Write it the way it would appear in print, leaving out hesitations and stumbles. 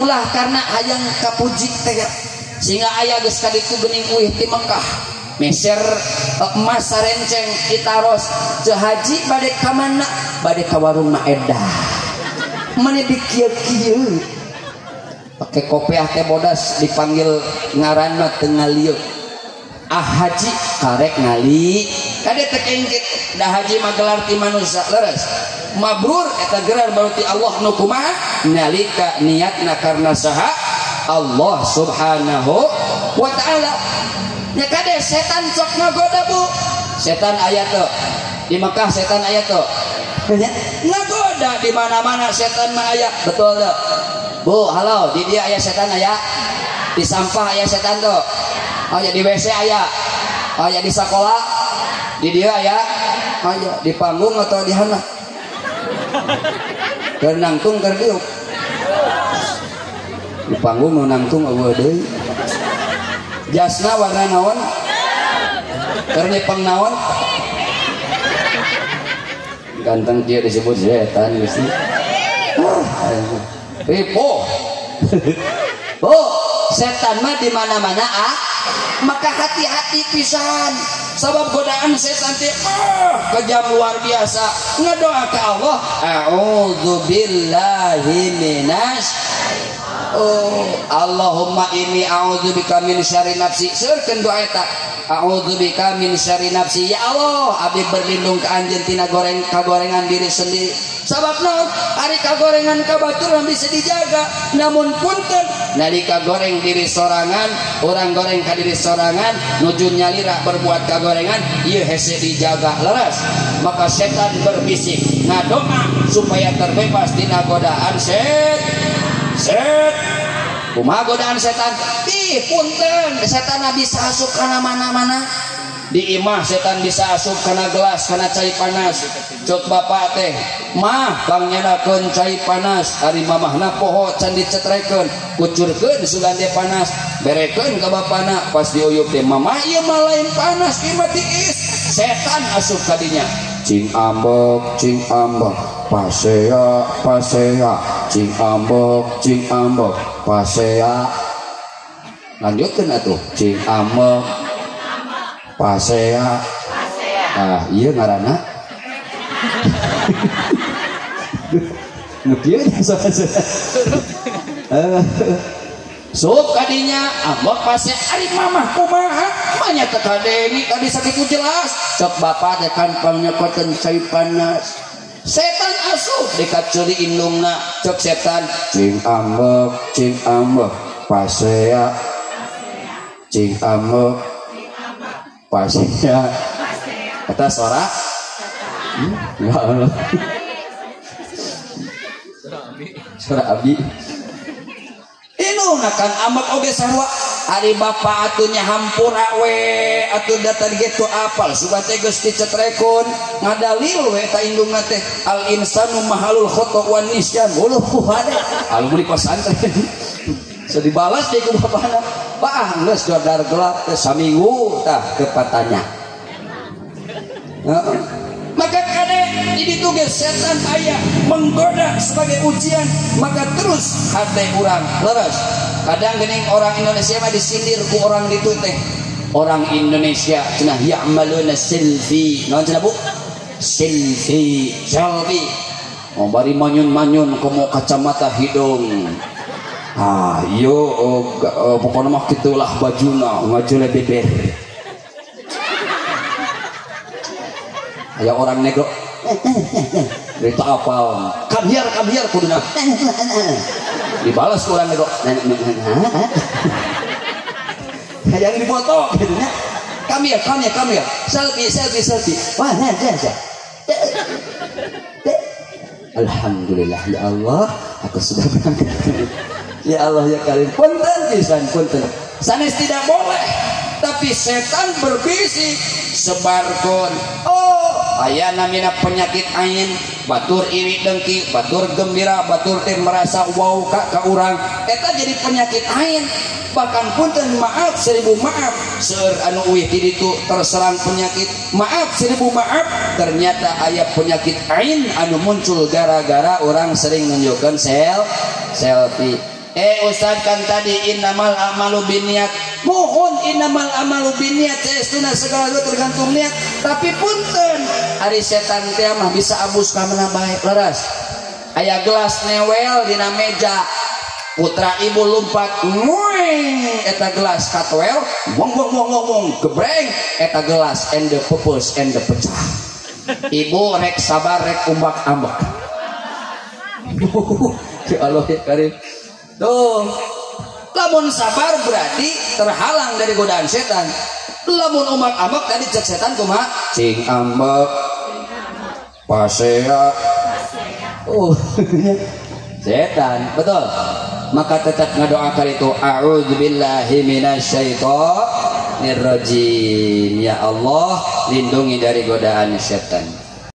Ulah karena hayang kapuji teh sehingga aya geus ka ditu geuning uih ti Mekah meser emas sarenceng itaros teu haji bade ka mana bade ka warung Maedah meni dikieu-kieu pake kopiah teh bodas dipanggil ngaranna teu ngalieu ah haji karek ngali kade teh kengkit da haji mah gelar ti manusia leres mabrur eta gelar baru ti Allah nu kumaha nalika niatna karena saha Allah subhanahu wa ta'ala. Nya kade setan sok ngagoda bu setan aya teu di Mekah setan aya teu ngagoda di mana-mana setan mah aya betul teu bu halo di dia aya setan aya di sampah aya setan teu oh ya di WC aya oh ya di sekolah di dia aya oh ya di panggung atau di hana keur nangtung keur diuk di panggung nu nangtung eueuh deui jasna warna naon keur nyepeng naon ganteng dia disebut setan geus ripo bu setan mah di mana-mana ah maka hati-hati pisan sabab godaan setan teh kejam luar biasa ngadoa ka Allah a'udzubillahi minas oh Allahumma inni a'udzubika min syarri nafsi seurkeun doa eta a'udzubika min syarri nafsi ya Allah abdi berlindung ka anjeun tina goreng kagorengan diri sendiri sabab naon ari kagorengan ka batur bisa dijaga namun punten nalika goreng diri sorangan orang goreng ka diri sorangan nuju nyalira berbuat kagorengan ieu hese dijaga leres maka setan berbisik ngadoa supaya terbebas tina godaan set kumaha godaan setan ih punten setan bisa asup kana mana-mana di imah setan bisa asup kana gelas kana cai panas cek bapak teh mah pangnyenakeun cai panas ari mamahna poho can dicetrekeun kucurkeun sugan teh panas berekeun ka bapana pas diuyup teh mamah ieu mah lain panas ieu mah tiis setan asup ka dinya cing ambek pasea pasea cing ambek pasea lanjutkeun atuh cing ambek pasea ah ieu ngaranna nu kieu sok kadinya ambek pasea ari mamah kumaha manya teu kadenge tadi sakitu jelas cek bapak teh kan pangnyekoteun cai panas setan asup dikaceuli indungna cek setan cing ambek pasea cing ambek pasea eta suara ya Allah suara abi indungna kan ambek oge sarua ari bapa atuh nya hampura we atuh da tadi ge teu apal sugan teh geus dicetrekeun ngadalil we eta indungna teh al insanu mahalul khata wan nisyan uluh hade anu di pesantren so dibalas deui ku bapana bah geus dodar gelap teh saminggu tah kepatanya heeh maka kade di ditu ge setan aya menggoda sebagai ujian maka terus hate urang leres kadang geuning orang Indonesia mah disindir ku orang ditu teh orang Indonesia cenah ya'maluna selfie naon cenah bu selfie selfie oh bari manyun-manyun komo kacamata hidung ah yo pokona mah kitulah bajuna ngajule beber aya orang negro itu apal come here kuduna dibalas ku orang negro hayang dipoto gitu nya come here selfie selfie wah nah alhamdulillah ya Allah aku sudah berangkat ya Allah ya karim punten pisan punten sanes tidak boleh tapi setan berbisik sebarkeun oh aya namina penyakit ain batur iri dengki batur gembira batur teh merasa wow ka urang eta jadi penyakit ain bahkan punten maaf seribu maaf seueur anu uih di ditu terserang penyakit maaf seribu maaf ternyata aya penyakit ain anu muncul gara-gara orang sering nunjukkeun selfie. Ustaz kan tadi innamal a'malu binniyat. Mohon innamal a'malu binniyat, saestuna segala sesuatu tergantung niat. Tapi punten, ari setan teh mah bisa abus ka mana bae. Leres. Aya gelas newel dina meja. Putra ibu lompat, nguing eta gelas katoel, wong wong wong wong wong gebreng eta gelas ende pepes ende pecah. Ibu rek sabar rek umbak ambek. Ya Allah ya Karim. Tuh, lamun sabar berarti terhalang dari godaan setan. Lamun umak ambek tadi cek setan kumaha? Cing ambek pasea. Oh, setan, betul. Maka tetap ngadoakan itu a'udzubillahi minasyaitonirrajim. Ya Allah, lindungi dari godaan setan.